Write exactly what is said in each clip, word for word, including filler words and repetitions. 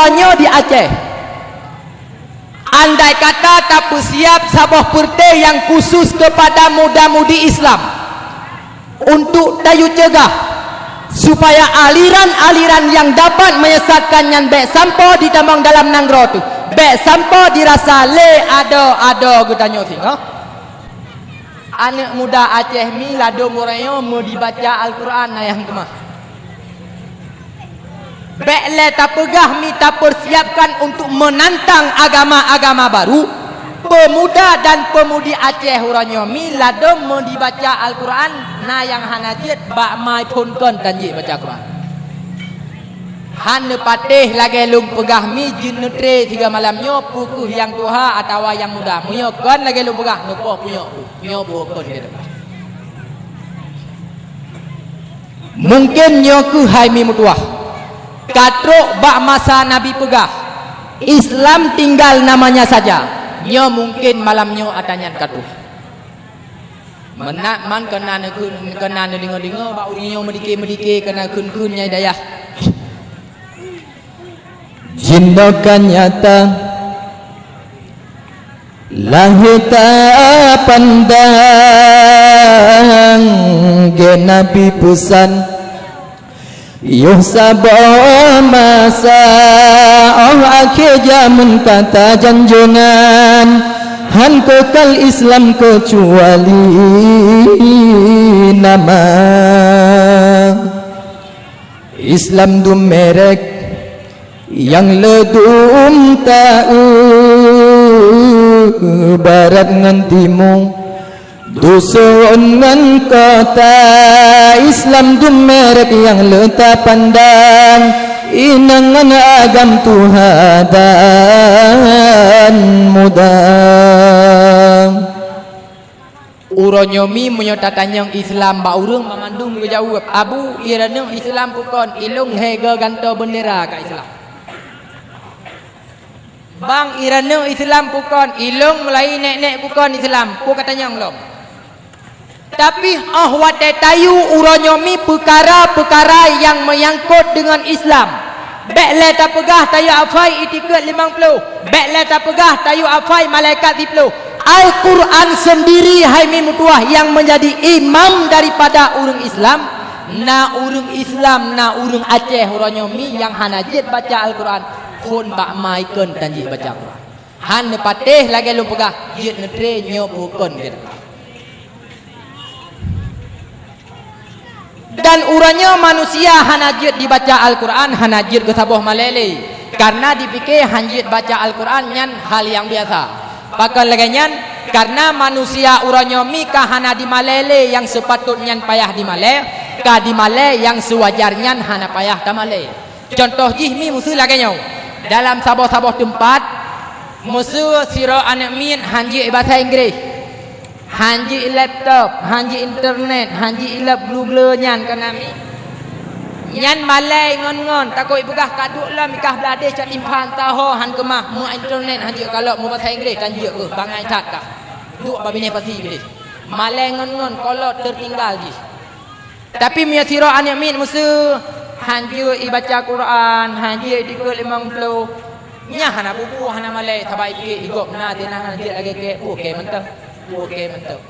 Nyoe di Aceh, andai kata tapeusiap saboh peureute nyang khusus keupada muda-mudi Islam untuk tayue ceugah supaya aliran-aliran nyang dapat menyesatkan nyan bék sampoe jitamong dalam nanggroe teuh, bék sampoe jirasa lé adoe-adoe geutanyoe singoh. Aneuëk muda Aceh mi ladôm uroe nyoe meujibaca Al-Qur'an ayah keumah. Bék lé tapeugah mi tapeusiapkan untuk meunantang agama-agama baru. Peumuda dan peumudi Aceh uroe nyoe mi ladôm meujibaca Al-Qur'an na nyang hana jeuet bak ma phon kon tan jibaca Qur'an. Han neupatéh lagée lôn peugah mi jeuet neutre sigoe malam nyoe peu kheueh nyang tuha atawa nyang muda. Meunyoe kon lagée lôn peugah neupoh punyok nyoe peu kon geutanyoe. Mungken nyoe kheueh hai mi meutuwah. Ka trok bak masa Nabi peugah, "Islam tinggal namanya saja." Nyoe mungken malam nyoe ata nyan ka tuha. Meunan man keunan neukheun, keunan neudeungoe-deungoe bak ureuëng nyoe meudike-meudike keunan kheun-kheun nyang dayah. Jinoe ka nyata, lahé tapandang, gét Nabi peusan. Yoh saboh masa, óh akhé jamén ka tajanjonan, han keukal Islam keucuali nama. Islam dum merek nyang leudum ta-eu barat ngon timu, dusun ngon kota. Islam dum merek nyang le tapandang, inong ngon agam tuha dan muda. Uroe nyoe mi meunyoe tatanyong Islam bak ureuëng banmandum geujaweueb, "Abu, iraneuëk Islam peue kon, ilong he geugantoe beundera ka Islam." "Bang, iraneuëk Islam peue kon, ilong mulai nèk-nèk peue kon Islam, peue ka tanyong lom." Tapi óh watée tayue uroe nyoe mi peukara-peukara nyang meunyangkot deungon Islam, bék lé tapeugah tayue afai itikeuet limong ploh, bék lé tapeugah tayue afai malaikat siploh. Al-Qur'an seundiri hai mi meutuwah nyang meunjadi imam daripada ureuëng Islam. Na ureuëng Islam, na ureuëng Aceh uroe nyoe mi nyang hana jeuet baca Al-Qur'an, phon bak ma ikon tan jibaca Qur'an. Han neupatéh lagée lôn peugah, jeuet neutre nyoe peue kon gét. Dan uroe nyoe manusia hana jeuet jibaca Al-Qur'an, hana jeuet geusaboh malée lé. Kareuna jipike han jeuet baca Al-Qur'an nyan hal nyang biasa. Pakon lagée nyan? Kareuna manusia uroe nyoe mi ka hana jimalée lé nyang seupatot nyan payah jimalée, ka jimalée nyang seuwajar nyan hana payah tamalée. Cuntoh jih mi meuseu lagée nyoe, dalam saboh-saboh teumpat, meuseu sidroe aneuëk miet han jeuet basa Inggréh, han jeuet laptop, han jeuet internet, han jeuet ilab glu-glu nyan ka na mi. Nyan malée ngon-ngon, takot ipeugah ka duek lom ikah bladeh cat timphan taho han keumah, meu internet han jeuet kalok, meu basa Inggréh tan jeuet keuh, bangai that kah. Duek bak binéh pasi bideh. Malée ngon-ngon, kolot teutinggal jih. Tapi meunyoe sidroe aneuëk miet meuseu, han jeuet ibaca Quran, han jeuet itikeuet limong ploh, nyan hana bubu, hana malée, sabab ipiké i gob na teunan han jeuet lagée kée, peue kée mantong, peue kée mantong.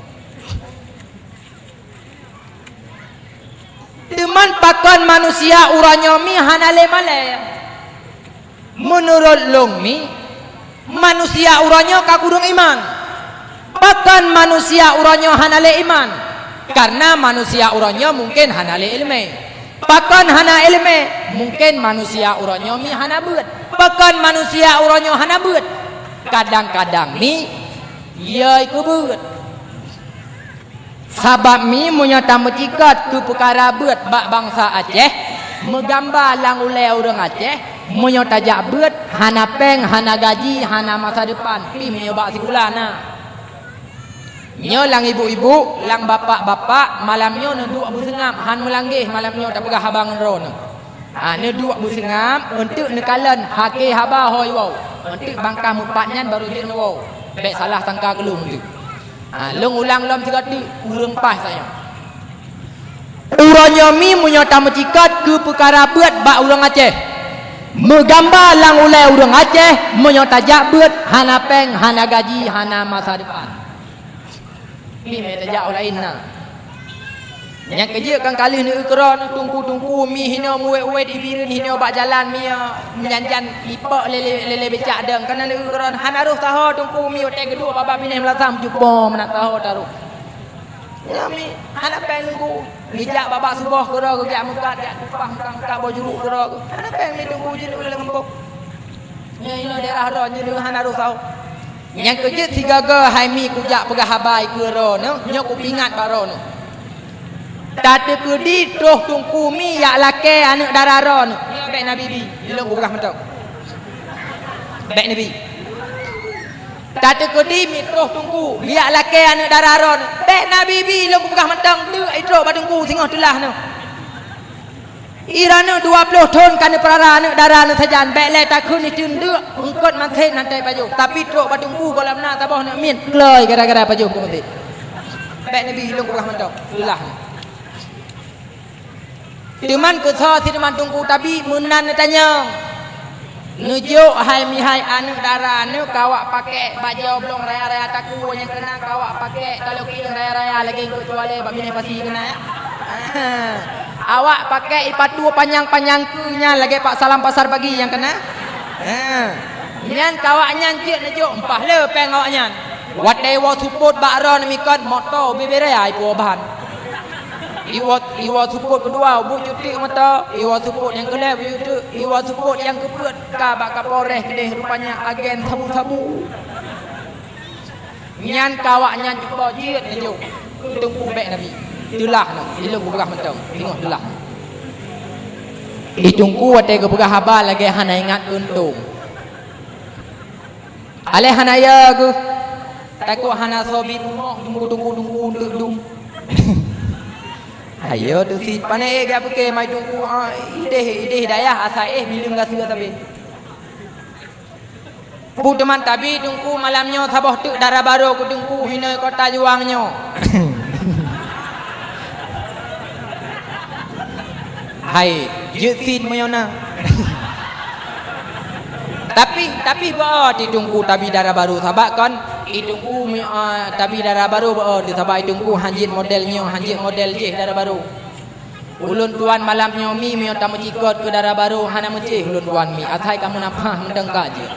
Teuman pakon manusia uroe nyoe mi hana lé malée? Meunurot lôn mi, manusia uroe nyoe ka kureueng iman. Pakon manusia uroe nyoe hana lé iman? Kareuna manusia uroe nyoe mungken hana lé iéleumé. Pakon hana iéleumé? Mungken manusia uroe nyoe mi hana beuet. Pakon manusia uroe nyoe hana beuet? Kadang-kadang mi, ya ikeu beuet. Sabab mi meunyoe tameucikot keu peukara beuet bak bansa Aceh, meugamba lam ulée ureuëng Aceh, meunyoe tajak beuet, hana péng, hana gaji, hana masa depan, pih meunyoe bak sikula na. Nyoe lam ibu-ibu, lam bapak-bapak, malam nyoe neuduek beuseungab, han meulanggeh malam nyoe tapeugah haba ngon droeneuh. Ha, neuduek beuseungab, eunteuk neukalon, hakée haba hôi woe. Eunteuk bangkah meupat nyan barô jeuet neuwoe. Bék salah sangka keu lôn eunteuk. Ha, lôn ulang lom sigoe teuk, ureuëng paih sayoe. Uroe nyoe mi meunyoe tameucikot keu peukara beuet bak ureuëng Aceh, Meugamba lam ulée ureuëng Aceh, meunyoe tajak beuet, hana péng, hana gaji, hana masa depan. Nyoe tajak u laén na. Nyang keujeuet kan ka lheueh neueu keudroe teungku-teungku mi hinoe muwét-wét i Bireuen hinoe bak jalan mi, nyan-nyan ipok lé-lé, lé-lé becak deueng. Kana neueu keudroe hana roh saho teungku mi watée geuduek bak-bak binéh meulasam jubong meunan saho taroh. Nyan mi hana péng teungku. Geujak bak-bak suboh keudroe geujak meukat, jak tupah meukat-meukat boh juruk keudroe. Hana péng mi teungku jeuet lé gampông. Nyoe inoe daerah droe jeuet hana roh saho. Nyang keujeuet sigaga hai mi kujak peugah haba keu droeneuh, nyoe kupeuingat bak droeneuh. Tateukeudi troh teungku mi jak lakée aneuëk dara droeneuh. Nyoe bék na bi-bi, ilôn kupeugah mantong. Bék na bi. Tateukeudi mi troh teungku jak lakée aneuëk dara droeneuh. Bék na bi-bi, ilôn kupeugah mantong, deuk itrok bak teungku singoh teulah neuh. Droeneuh dua ploh thon ka neupeurara aneuëk dara neuh sajan, bék lé takheun iceuen deuk, eungkot maté nan tai pajoh. Tapi trok bak teungku gohlom na saboh aneuëk miet kloi gara-gara pajoh keu maté. Bék na bi ilôn kupeugah mantong, teulah. Teuman keu soe si teuma teungku tabi meunan neutanyong. Neujok hai mihai aneuëk dara neuh ka awak pakék bajée blong raya-raya takue nyang keuna ka awak pakék talokieng raya-raya lagée geutualée bak binéh pasi keuna ya. Awak pakék ipatu panyang-panyang keu nyan lagée Pak Salam Pasar Pagi nyang keuna. Ha. Nyan ka awak nyan jeuet neujok mpah le péng awak nyan. Watée iwoe seupôt bak droeneuh mikot moto bibiré ai puwoe ban. Iwoe, iwoe seupôt keudua buet jutik mata, iwoe seupôt nyang keulhée buet jutik, iwoe seupôt nyang keupeuet ka bak Kapolres keudeh rupanya agen sabu-sabu. Nyan ka awak nyan cuba jeuet neujok. Teungku bék na bi. Teulah na, ilôn kupeugah mantong. Teungoh teulah. I teungku watée geupeugah haba lagée hana ingat keuntông. Aléh hana ya geuh. Takot hana soe bi pumoh dungku-dungku dungku dum. Ayo tu si pane eh gak pike mai dungku ah, ideh ideh dayah asa eh bileng gaseue sabe. Pu teuma tabi teungku malam nyoe saboh teuk dara barô keu teungku hinoe kota Juang nyoe. Hai, jeuet cit meunyoe na. Tapi, tapi beu di teungku tabi dara barô sabab kon i teungku mi, ah, tabi dara barô beu di sabab i teungku hanjeuet model nyoe, hanjeuet model jih dara barô. Ulôn tuan malam nyoe mi meunyoe tameucikot keu dara barô hana meucéh ulôn tuan mi, asai ka meunapah meudengka jih.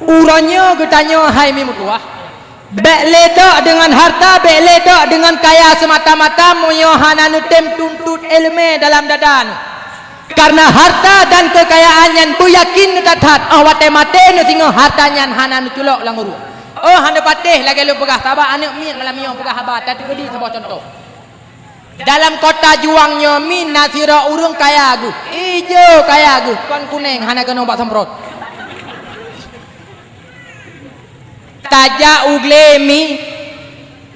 Uroe nyoe geutanyoe hai mi meutuah, bék lé dok deungon harta, bék lé dok deungon kaya seumata-mata meunyoe hana neutem tuntot iéleumé dalam dada neuh. Kareuna harta dan keukayaan nyan beuyakin that-that, óh watée maté neuh singoh harta nyan hana neuculok lam uruek. Óh hana patéh lagée lôn peugah, sabab aneuëk miet malam nyoe peugah haba, tateupeue saboh cuntoh. Dalam kota Juang nyoe mi na sidroe ureuëng kaya geuh, ijo kaya geuh, kon kunéng hana keunoe bak semprot. Tajak u glé mi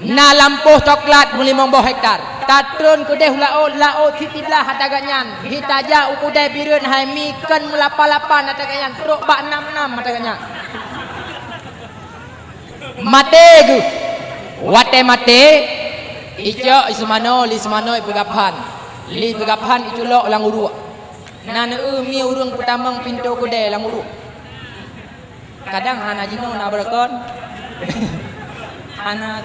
na lampôh coklat meulimong boh hektar. Tatreun keudeh u laôt, laôt sitiblah ata geuh nyan. Hi tajak u keudè Bireuen hai mi kon meulapa-lapa ata geuh nyan, trok bak nam-nam ata geuh nyan. Maté geuh. Watée maté, icok i seumanoe, li seumanoe ipeugaphan. Li ipeugaphan iculok lam uruek. Na neueu mi ureuëng peutamong pintoe keudè lam uruek. Kadang hana jinoe na beureugon. Hana.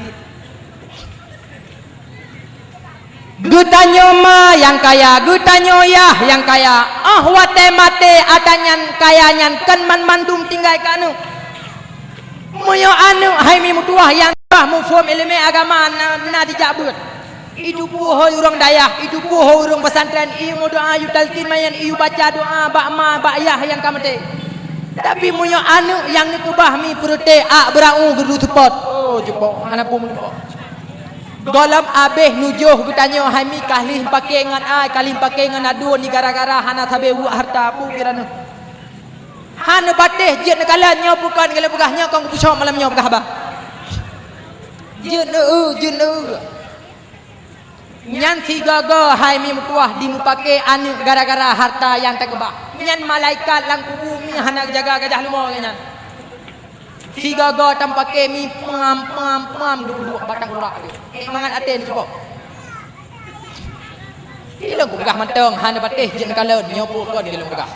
Geutanyoe ma nyang kaya, geutanyoe yah nyang kaya. Óh watée maté ata nyan kaya nyan kon banmandum tinggai keu aneuëk. Meunyoe aneuëk hai mi meutuah nyang bah muphom iéleumé agama na, na jijak beuet. Itupeue hôi ureuëng dayah, itupeue hôi ureuëng pesantren, iyue meudoa, iyue talkin mayan, iyue baca doa bak ma, bak yah nyang ka maté. Tapi meunyoe aneuëk nyang neukeubah mi peureute ak beurau geudue seupôt, oh, jeupo, hana peue meutuah. Gohlom abéh nujoh geutanyoe hai mi ka lheueh paké ngon ai, ka lheueh paké ngon aduen di gara-gara hana sabe weuek harta peue kira neuh. Hana patéh jeuet neukalon nyoe bukon galak peugah nyoe kong peucok malam nyoe peugah haba. Jeuet neueu, jeuet neueu. Nyan sigoe-goe hai mi meutuah dimeupaké aneuëk gara-gara harta nyang takeubah. Nyan malaikat lam kubu mi hana geujaga gajah leumo nyan. Sigoe-goe tameupaké mi pam, pam, pam duek-duek batang urak tu. Eh, mangat até ni cuba. Ilôn kupeugah mantong, hana patéh jeuet neukalon, nyoe peue kon ilôn peugah.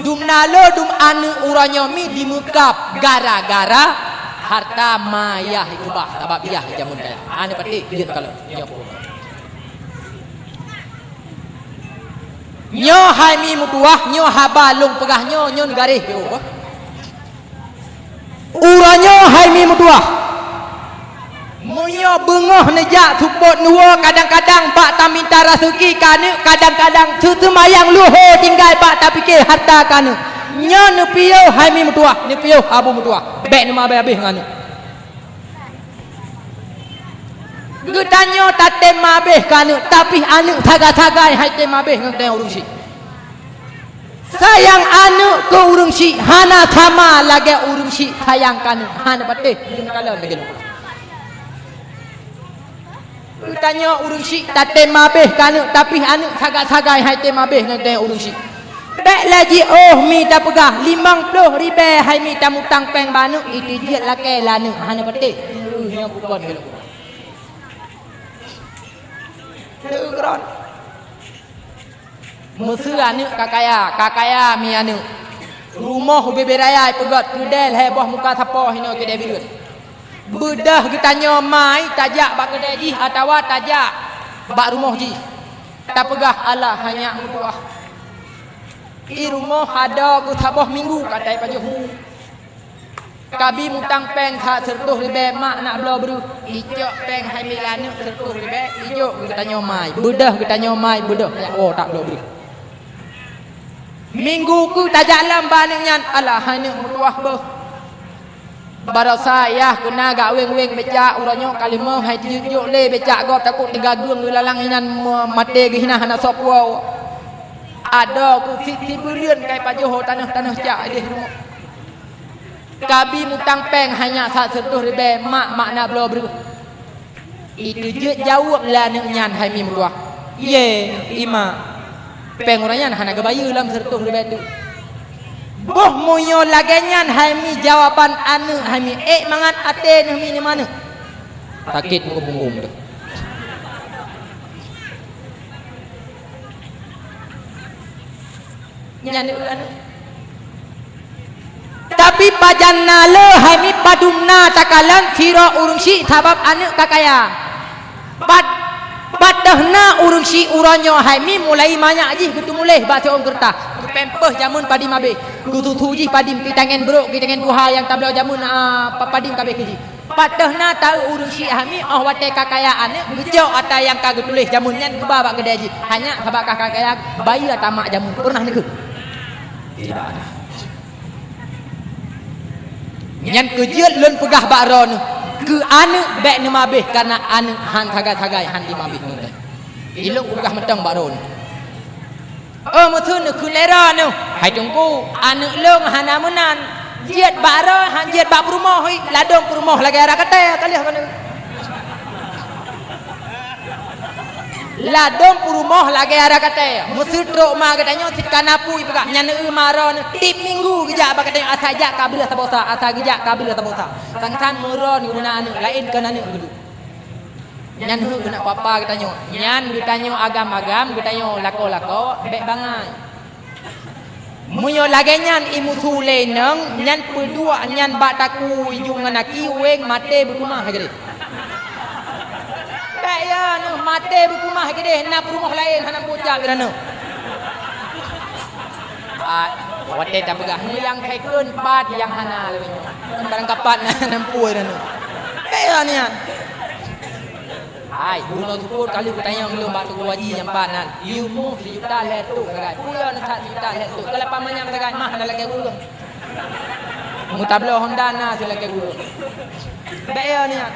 Dum na le dum aneuëk uroe nyoe mi dimeukab gara-gara harta mayah itu bah, sabab yah jameun kaya. Hana patéh jeuet neukalon, nyoe peue kon. Nyoe hai mi meutuwah, nyoe haba lôn peugah nyoe, nyoe garéh piôh. Uroe nyoe hai mi meutuwah, meunyoe beungoh neujak seupôt neuwoe, kadang-kadang bak taminta raseuki keu aneuëk, kadang-kadang seuseumayang luho tinggai bak tapike harta keu aneuëk. Nyoe neupiôh hai mi meutuwah, neupiôh abu meutuwah. Bék neumabeh-abeh ngon aneuëk. Geutanyoe tatem mabeh keu aneuëk, tapi aneuëk sagai-sagai hai tem mabeh ngon geutanyoe ureuëng syiek. Sayang aneuëk keu ureuëng syiek hana sama lagée ureuëng syiek sayang keu aneuëk, hana patéh. Geutanyoe ureuëng syiek tatem mabeh keu aneuëk, tapi aneuëk sagai-sagai hai tem mabeh ngon geutanyoe ureuëng syiek. Bék lé jiôh mi tapeugah, limong ploh ribée hai mi tamutang péng bak aneuëk, itu jeuet lakée lé aneuëk, hana patéh. Nyoe bukon keu lôn. Teukeurot. Meuseu aneuëk ka kaya, ka kaya mi aneuëk. Rumoh ubé-bé raya ipeugét, keudée lhée boh muka sapo hinoe keudée bireuen. Beudôh geutanyoe mai tajak bak keudée jih atawa tajak bak rumoh jih. Tapeugah alah hai nyak meutuwah. I rumoh adoe keu saboh minggu ka tai pajoh hu. Kabi mutang péng that sireutôh ribée mak nak bloe breueh. Icok péng hai mi lé aneuëk sireutôh ribée, ijok geutanyoe mai. Beudôh geutanyoe mai, beudôh jak woe tak bloe breueh. Minggu keu tajak lom bak aneuëk nyan, alah hai nyak meutuwah beuh. Barosa yah keuna gak weng-weng becak, uroe nyoe ka lheueh hai jijok lé becak gob takot teugageung geulalang inan maté geuh hina hana soe puwoe. Adoe keu sit sibuleuen kai pajoh tanoh-tanoh cak ideh rumoh. Kabi mutang péng hai nyak that sireutôh ribée mak, mak nak bloe breueh. Itu jeuet jaweueb lé aneuëk nyan hai mi meutuwah. Yé, i mak. Péng uroe nyan hana geubayeue lom sireutôh ribée teuk. Boh meunyoe lagée nyan hai mi jawaban aneuëk hai mi, ék mangat até neuh mi neu maneuh. Sakét muka punggong teuh. Nyan aneuëk. Tapi pajan na le hai mi padum na takalon sidroe ureuëng syiek sabab aneuëk ka kaya. Pat, pat deuh na ureuëng syiek uroe nyoe hai mi mulai manyak jih geuteumuléh bak siôn keureutah. Geupampers jameun padum abéh, geususu jih padum, kitangen brok, kitangen tuha nyang tabloe jameun, a, pa-, padum ka abéh keu jih. Pat deuh na taeu ureuëng syiek hai mi, óh watée ka kaya aneuëk, geujok ata nyang ka geutuléh jameun nyan geuba bak keudée jih. Hai nyak sabab ka kaya bayeue ata mak jameun. Peureunah neukheun? Tidak ada. Nyan keuh jeuet lôn peugah bak droeneueh, keu aneuëk bék neumabeh, kareuna aneuëk han sagai-sagai han dimabeh ngon lé. Ilôn kupeugah mantong bak droeneueh. Oh, meuteun neukheun lé droeneueh, "Hai Teungku, aneuëk lôn hana meunan. Jeuet bak droe, han jeuet bak peurumoh, ladôm peurumoh lagée ara katée, ka lheueh keuneuk." Ladôm peurumoh lagée ara katée. Meuseutrok ma geutanyoe cit ka na peue ipeugah, nyan eu ma droeneueh. Tiep minggu geujak bak geutanyoe, asa jak ka beuleueh saboh sa, asa geujak ka beuleueh saboh sa. Sang-sang meuron geuh na aneuëk, laén kon aneuëk geuh. Nyan heuet keuneuk papa geutanyoe. Nyan geutanyoe agam-agam, geutanyoe lakoe-lakoe, bék bangai. Meunyoe lagée nyan imusu lé inong, nyan peuduek nyan bak takue ijong ngon aki, weng maté beukeumah keudeh. Bék ya neuh, maté beukeumah keudeh, na peurumoh laén hana bujak keu droeneueh. Ah, watée tapeugah, "Nyang kheun pat nyang hana lagée nyoe." Barang kapat na, na peue droeneueh. Bék ya nyan. Hai, bunoe teupot kali kutanyong lôn bak Teungku Haji nyang pat nan. Yue muh sijuta lhée trok sagai. Peue na that sijuta lhée trok? Ka lapan manyam sagai mah na lagée ulôn. Meutabloe Honda na si lagée ulôn. Bék ya nyan.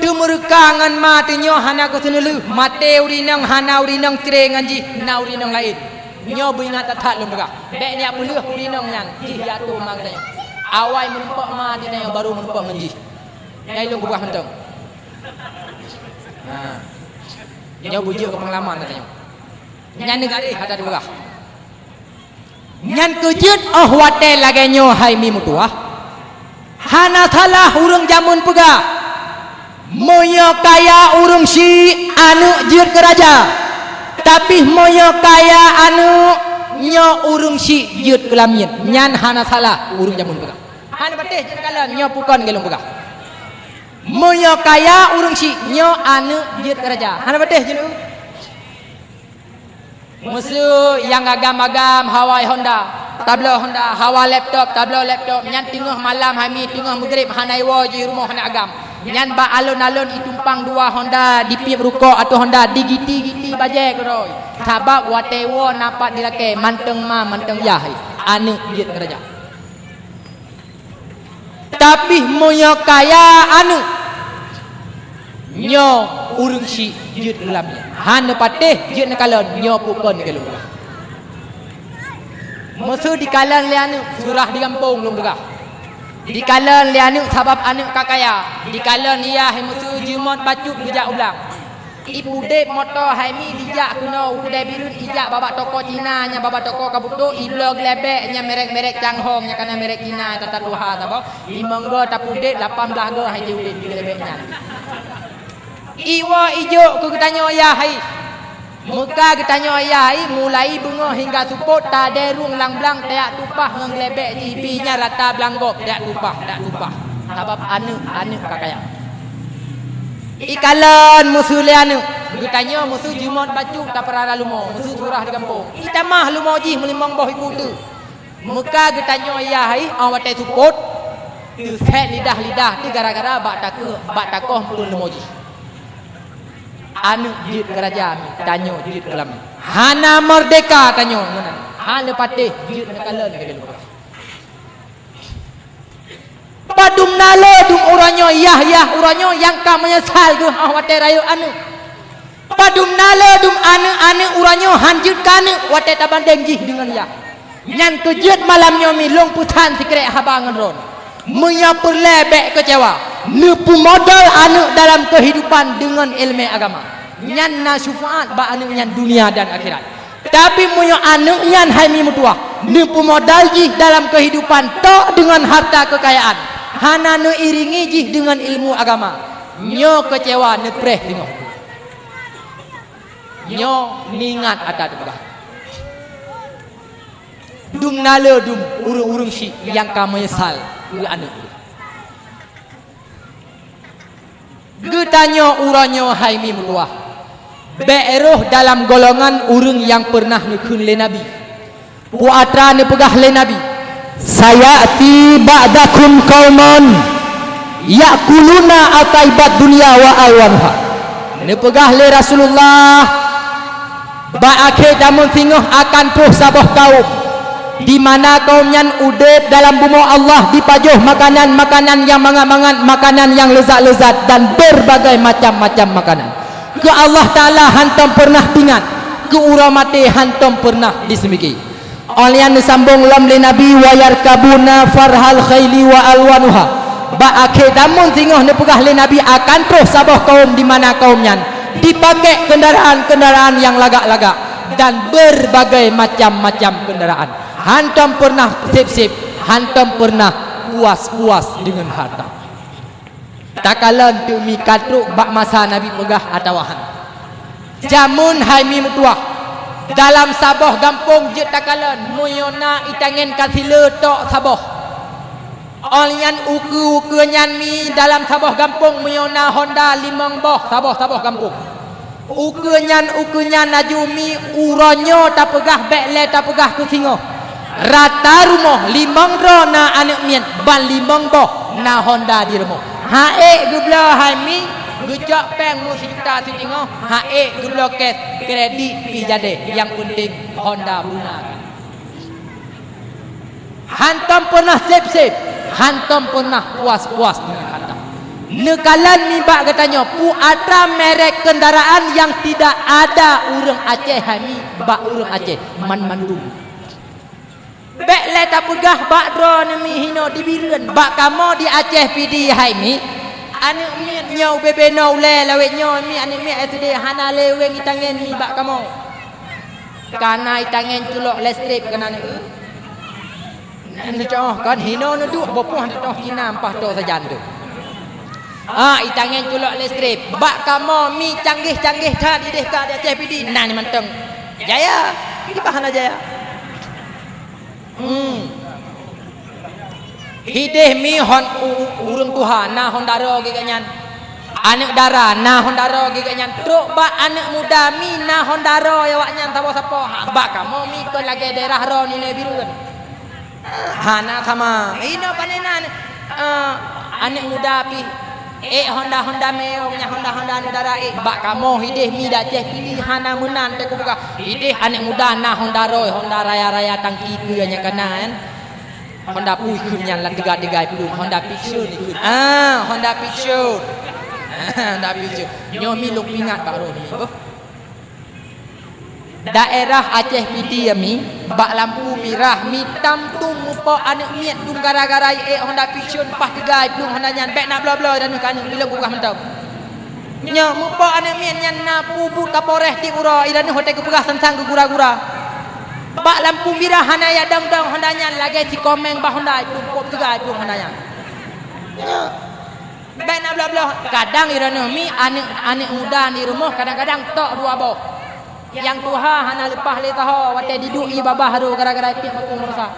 Teumeureuka ngon ma teunyoe hana geuseuneulheueh. Maté ureuëng inong hana ureuëng inong cre ngon jih, na ureuëng inong laén. Nyoe beuingat that-that lôn peugah. Bék neujak peulheueh ureuëng inong nyan, jih jak atô ma geutanyoe. Awai meurumpok ma geutanyoe, baru meurumpok ngon jih. Nyan ilôn kupeugah mantong. Ha. Nyoe beujeuet keu peungalaman geutanyoe. Nyan neugaréh hata teupeugah. Nyan keuh jeuet óh watée lagée nyoe hai mi meutuwah. Hana salah ureuëng jameun peugah, "Meunyoe kaya ureuëng syiek, aneuëk jeuet keu raja." Tapi meunyoe kaya aneuk, nyoe ureuëng syiek jeuet keu lamiet, nyan hana salah ureuëng jameun peugah. Hana patéh jeuet keu lamiet, nyoe peue kon lôn peugah. Meunyoe kaya ureuëng syiek, nyoe aneuk jeuet keu raja. Hana patéh jeuet. Meuseu nyang agam-agam hawa Honda, tabloe Honda, hawa laptop, tabloe laptop, nyan teungoh malam hai mi, teungoh meugreb hana iwoe jih rumoh hana agam. Nyan bak alon-alon itumpang dua Honda, dipiep rukok ateueh Honda, digiti-giti bajée keudroe. Sabab watée woe na pat dilakée, mantong ma, mantong yah, aneuk jeuet keu raja. Tapi meunyoe kaya aneuk, nyoe ureuëng syiek jeuet keu lamiet. Hana patéh jeuet neukalon, nyoe peue kon lôn peugah. Meuseu dikalon lé aneuk, surah di gampông lôn peugah. Dikalon lé aneuk sabab aneuk ka kaya. Dikalon yah meuseu jimot bacut geujak u blang. Ipudeb moto hai mi dijak keunoe u Keude Bireuen, ijak bak toko Cina, nyang bak toko ka beutôi, ibloe geulebek nyang merek-merek Changhong, nyang kana merek Cina, tata tuha saboh. Limong go tapudeb, lapan blah go hai jiudeb di geulebek nyan. Iwoe ijok keu geutanyoe yah hai. Meuka geutanyoe yah hai, mulai beungoh hingga seupôt, tadeurong lam blang, tajak tupah ngon geulebek jih, pih nyan rata blang gob, tajak tupah, tajak tupah. Sabab aneuk, aneuk ka kaya. Ikalon meuseu lé aneuk, geutanyoe meuseu jimot bacut tapeurara leumo, meuseu surah di gampông. Itamah leumo jih meulimong boh ibu teuh. Meuka geutanyoe yah hai, óh watée seupôt, teusét lidah-lidah teuh gara-gara bak takoh, bak takoh meuteun leumo jih. Aneuk jeuet keu raja mi, tanyoe jeuet keu lamiet. Hana meurdeka tanyoe ngon aneuk. Hana patéh jeuet neukalon keu lôn peugah. Padum na le dum uroe nyoe yah-yah uroe nyoe nyang ka meunyeusal geuh óh watée rayeuk aneuk. Padum na le dum aneuk-aneuk uroe nyoe han jeuet keu aneuk watée tabandeng jih deungon yah. Nyan keuh jeuet malam nyoe mi lôn peusan sikrek haba ngon droeneuh. Meunyoe peureulée bék keucewa, neupeumodal aneuk dalam keuhidupan deungon iéleumé agama. Nyan na syeufaat bak aneuk nyan dunia dan akhirat. Tapi meunyoe aneuk nyan hai mi meutuwah, neupeumodal jih dalam keuhidupan tok deungon harta keukayaan, hana neuiringi jih deungon ilmu agama, nyoe keucewa neupreh singoh. Nyoe neuingat ata teupeugah. Dum na le dum ureuëng-ureuëng syiek nyang ka meunyeusal keu aneuk. Geutanyoe uroe nyoe hai mi meutuwah, bék rhoh dalam golongan ureuëng nyang peureunah neukheun lé Nabi. Peue atra neupeugah lé Nabi, "Saya'ti ba'dakum qaumun ya'kuluna athayyibat dunya wa alwanuha." Neupeugah lé Rasulullah, bak akhé jameun singoh akan troh saboh kaum, di mana kaum nyan udeb dalam bumoe Allah dipajoh makanan-makanan nyang mangat-mangat, makanan nyang leuzat-leuzat dan beurbagai macam-macam makanan. Keu Allah Taala hantom peureunah teuingat, keu uroe maté hantom peureunah diseumiké. Óh lheueh nyan neusambong lom lé Nabi, "Wa yarkabuna farhal khaili wa alwanuha." Bak akhé jameun singoh neupeugah lé Nabi akan troh saboh kaum di mana kaum nyan dipakék keundaraan-keundaraan nyang lagak-lagak dan beurbagai macam-macam keundaraan. Hantom peureunah sép-sép, hantom peureunah puas-puas deungon harta. Takalon teuk mi ka trok bak masa Nabi peugah atawa han. Jameun hai mi meutuwah, dalam saboh gampông jeuet takalon, meunyoe na itangen ka sileue tok saboh. Óh lheueh nyan ukeue-ukeue nyan mi dalam saboh gampông meunyoe na honda limong boh saboh-saboh gampông. Ukeue nyan, ukeue nyan laju mi uroe nyoe tapeugah bék lé tapeugah keu singoh. Rata rumoh limong droe na aneuk miet, ban limong boh na honda di rumoh. Ha ék geubloe hai mi, geucok péng mu sijuta sitingoh, ha ék geubloe cash, kredit pih jadeh, nyang peunteng honda beuna. Hantom peureunah sép-sép, hantom peureunah puas-puas deungon harta. Neukalon nibak geutanyoe peue atra merek keundaraan nyang tidak ada ureuëng Aceh hai mi bak ureuëng Aceh man-mandum. Bék lé tapeugah bak droeneuh mi hinoe di Bireuen, bak kamoe di Aceh Pidie hai mi. Aneuk miet nyoe ubé-bé noe ulée lawét nyoe mi aneuk miet S D hana lé ureuëng itangen mi bak kamoe. Kana itangen culok listrik kana neu. Neucok kan hinoe neuduek boh puih neutoh Cina ampah toh sajan tu. Ah, itangen culok listrik. Bak kamoe mi canggih-canggih that ideh ka di Aceh Pidie. Nah, ni mantong. Jaya. Kiban hana jaya. Hmm. Ideh mi hon u-, u-, ureueng tuha na hon dara geuh nyan. Aneuk dara na hon dara geuh nyan. Trok bak aneuk muda mi na hon dara awaknyan sapo-sapo. Ha, bak kamoe mi kon lagèe daerah droeneuh Bireuen. Hana sama. Inoe pane na, eh, aneuk muda pih. Eh, honda-honda mewah, nyan honda-honda aneuk dara, eh. Bak kamoe ideh mi di Aceh Pidie hana meunan teuh kupeugah. Ideh aneuk muda na honda roe, honda raya-raya tangki keu nyan kana, kan. Honda pui keu nyan lam tiga-tiga puluh, honda Vixion ikut. Ah, honda Vixion. Honda Vixion. Nyoe mi lôn ingat bak roh mi. Oh. Daerah Aceh Pidie mi, bak lampu mirah mi tam tum mupo aneuk miet tum gara-gara ék honda Vixion paih teuga plueng honda nyan, bèk na bloe-bloe droeneuh keu aneuk, ilôn peugah mantong. Nyoe mupo aneuk miet nyan na peubuet Kapolres tiep uroe, droeneuh watèe geupeugah sang-sang geugura-gura. Bak lampu mirah hana jak dong-dong honda nyan lagèe si komeng bak honda plueng, pop teuga plueng honda nyan. Nyoe. Bèk na bloe-bloe. Kadang droeneuh mi aneuk, aneuk muda di rumoh kadang-kadang tok dua boh. Nyang tuha hana leupah lé saho watèe jiduek ie babah tu gara-gara piep makung meurasa.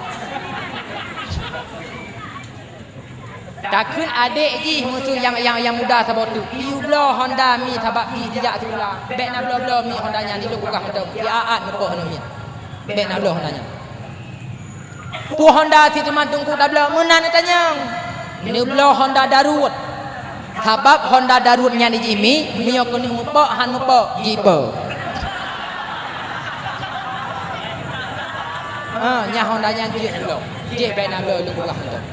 Takheun adék jih musoh nyang, nyang, nyang muda saboh teuk. Iyue bloe honda mi sabab jih jijak sikula. Bèk na bloe-bloe mi honda nyan, ilôn peugah mantong. Jiaat mupoh aneuk miet. Bèk na bloe honda nyan. Peue honda si teuma teungku tabloe meunan neutanyong. Neubloe honda daruet. Sabab honda daruet nyan jih mi, meunyoe keuneuk mupok han mupok, jipeue. Ha, nyan honda nyan jeuet bloe. Jih bèk na bloe lôn peugah mantong.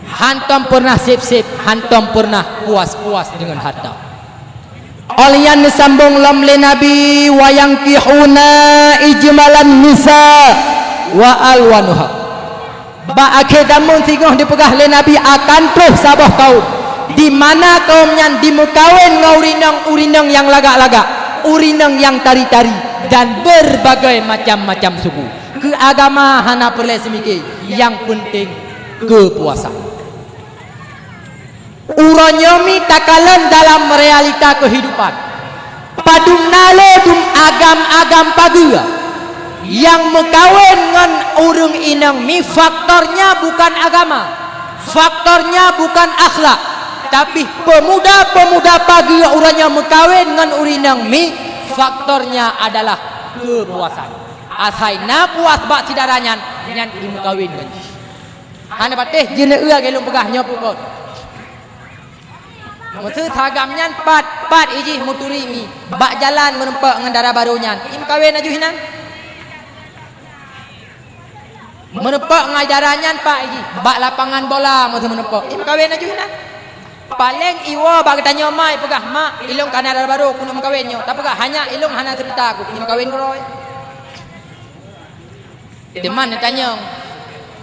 Hantom pernah sip-sip, hantom pernah puas-puas deungon harta. Óh lheueh nyan neusambong lom lé Nabi, "Wa yankihuna ijmalan nisa wa alwanuha." Bak akhé zamon singoh dipeugah lé Nabi akan troh saboh kaum, di mana kaum nyan jimeukawen ngon ureueng inong, ureueng inong nyang lagak-lagak, ureueng inong nyang tari-tari, dan berbagai macam-macam suku. Keu agama hana peureulèe seumike, nyang peunteng keupuasan. Uroe nyoe mi takalon dalam realita keuhidupan. Padum na lé dum agam-agam pageue nyang meukawen ngon ureueng inong mi faktornya bukan agama, faktornya bukan akhlak, tapi pemuda-pemuda pageue uroe nyoe meukawen ngon ureueng inong mi faktornya adalah keupuasan. Asai na puas bak syedara nyan, nyan jimeukawen ngon jih. Hana patéh jeuneue lagèe lôn peugah nyoe pukon. Meuseu sagam nyan pat, pat ijih meuturi mi bak jalan meurumpok ngon dara barô nyan. Imeukawen laju hinan. Meurumpok ngon dara nyan pat ijih bak lapangan bola meuseu meurumpok. Imeukawen laju hinan. Paleng iwoe bak geutanyoe ma ipeugah, "Mak, ilôn ka na dara barô, keuneuk meukawen nyoe." Tapeugah, "Hanya ilôn hana seureuta ku." Imeukawen keudroe. Teuma neutanyong,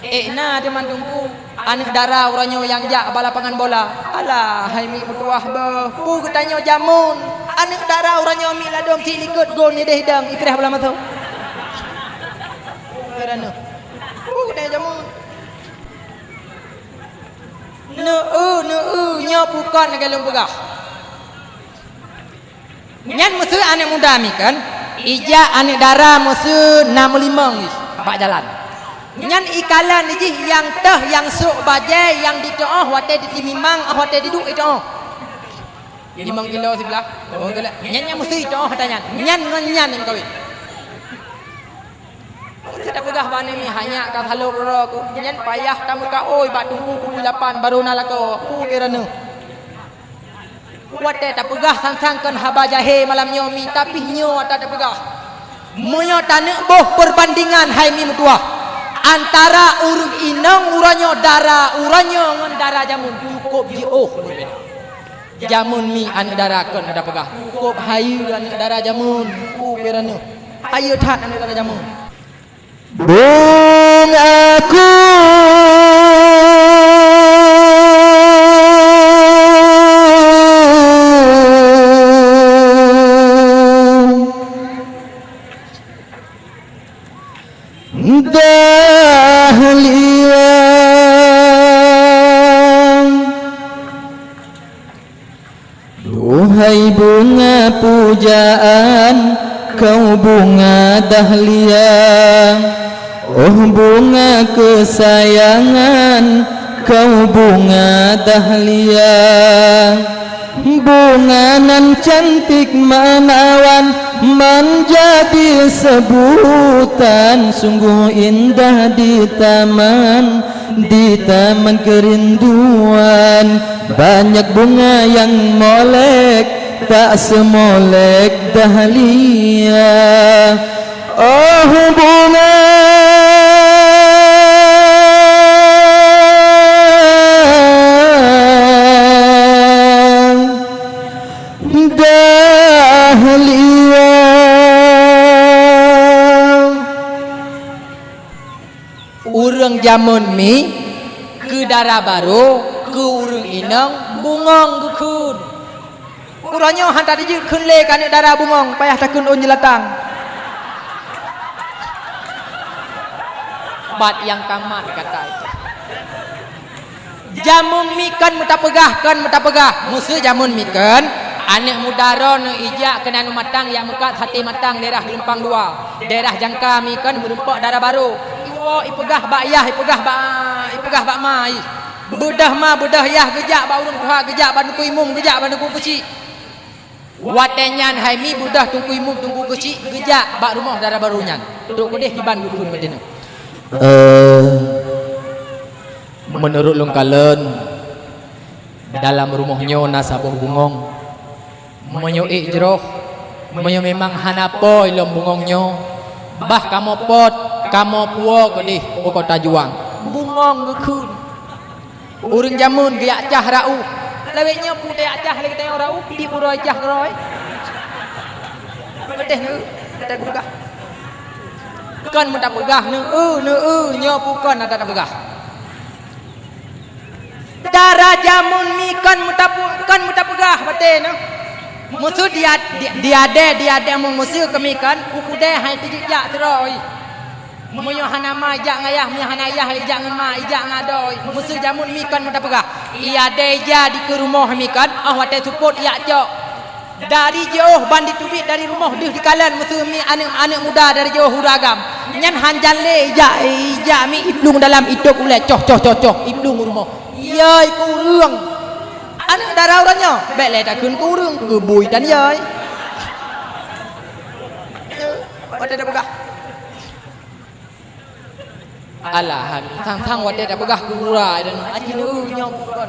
"Eh, na teuma teungku, aneuk dara uroe nyoe nyang jak bak lapangan bola?" "Alah, hai mi meutuwah beuh, peue geutanyoe jameun? Aneuk dara uroe nyoe mi ladôm cit likot gon ideh idang ipreh bola maso." Karena peue geutanyoe jameun? Neu-eu, neu-eu, nyoe bukon lagèe lôn peugah. Nyan meuseu aneuk muda mi kan, ijak aneuk dara meuseu na meulimong jih bak jalan. Nyan ikalon jih nyang teuh nyang sôk bajèe nyang jiteu'oh watèe jitimimang, watèe jiduek jiteu'oh. Limong kilo siblah. Oh, nyan, nyan meuseu jiteu'oh ata nyan. Nyan ngon nyan nyang kawin. Teupeugah bak aneuk miet, "Hanyak ka salôb uroe ku, nyan payah tameukaôi bak teungku kubu lapan barô na lakoe." Peue keu droeneuh? Watèe tapeugah sang-sang kon haba jahé malam nyoe mi, tapi nyoe ata tapeugah. Meunyoe taneuk boh peurbandingan hai mi meutuwah, antara ureueng inong uroe nyoe, dara uroe nyoe ngon dara jameun cukôp jiôh. Jameun mi aneuk dara kon tapeugah, cukôp hayeue aneuk dara jameun, peue keu droeneuh. Hayeue that aneuk dara jameun. Bung aku dahlia. Bunga pujaan, kau bunga dahlia. Oh bunga kesayangan, kau bunga dahlia. Bunga nan cantik menawan, menjadi sebutan, sungguh indah di taman, di taman kerinduan. Banyak bunga yang molek, tak semolek dahlia. Oh bunga dahlia. Ureuëng jameun mi keu dara barô, keu ureuëng inong bungöng geukheun. Uroe nyoe hana jeuet kheun lé keu aneuëk dara bungöng, payah takheun ôn jeulatang. Bat nyang tamat gata. Jameun mi kon meutapeugah, kon meutapeugah. Meuseu jameun mi kon, aneuëk muda droeneuh ijak keunan matang, jak meukat saté matang daerah Geulumpang Dua. Daerah Jangka mi kon meurumpok dara barô. Iwoe ipeugah bak yah, ipeugah bak, ipeugah bak ma. Beudôh ma, beudôh yah geujak bak ureuëng tuha, geujak bak Teungku Imum, geujak bak Teungku Keuchik. Watée nyan hai mi beudôh Teungku Imum, Teungku Keuchik geujak bak rumoh dara barô nyan. Trok keudeh kiban geukheun watée nyan. Eh, meunurot lôn kalon, dalam rumoh nyoe na saboh bungöng. Meunyoe ék jroh, meunyoe memang hana po lom bungöng nyoe, bah kamoe pot, kamoe puwoe keudeh u Kota Juang. Bungöng geukheun. Ureuëng jameun geujak cah raôh. Lawét nyoe peue tajak cah lé geutanyoe raôh, di uroe cah keudroe. Peudeh neu, peudeh peugah. Kon meutapeugah neu, neu, nyoe peue kon ata tapeugah. Dara jameun mi kon meutapu-, kon meutapeugah batée neu. Meuseu dia, dia, diadé, diadé meung meuseu keu mi kon, u keudée hai teujak sidroe. Meunyoe hana ma ijak ngon yah, meunyoe hana yah ijak ngon ma, ijak ngon adoe. Meuseu jameun mi kon meutapeugah. Iadé ija dikeue rumoh mi kon, óh watée seupôt ijak cok. Dari jiôh ban jiteubiet dari rumoh deuh dikalon meuseu mi aneuëk, aneuëk muda dari jiôh u ragam. Nyan hanjan lé ijak, ijak mi iplueng dalam itôb ulée, coh, coh, coh, coh, iplueng u rumoh. Yai keu ureuëng. Aneuëk dara uroe nyoe, bék lé takheun keu ureuëng, keu bui tan yai. Watée tapeugah. Alah, sang-sang watée tapeugah keu gura, dan aci neu nyoe bukon.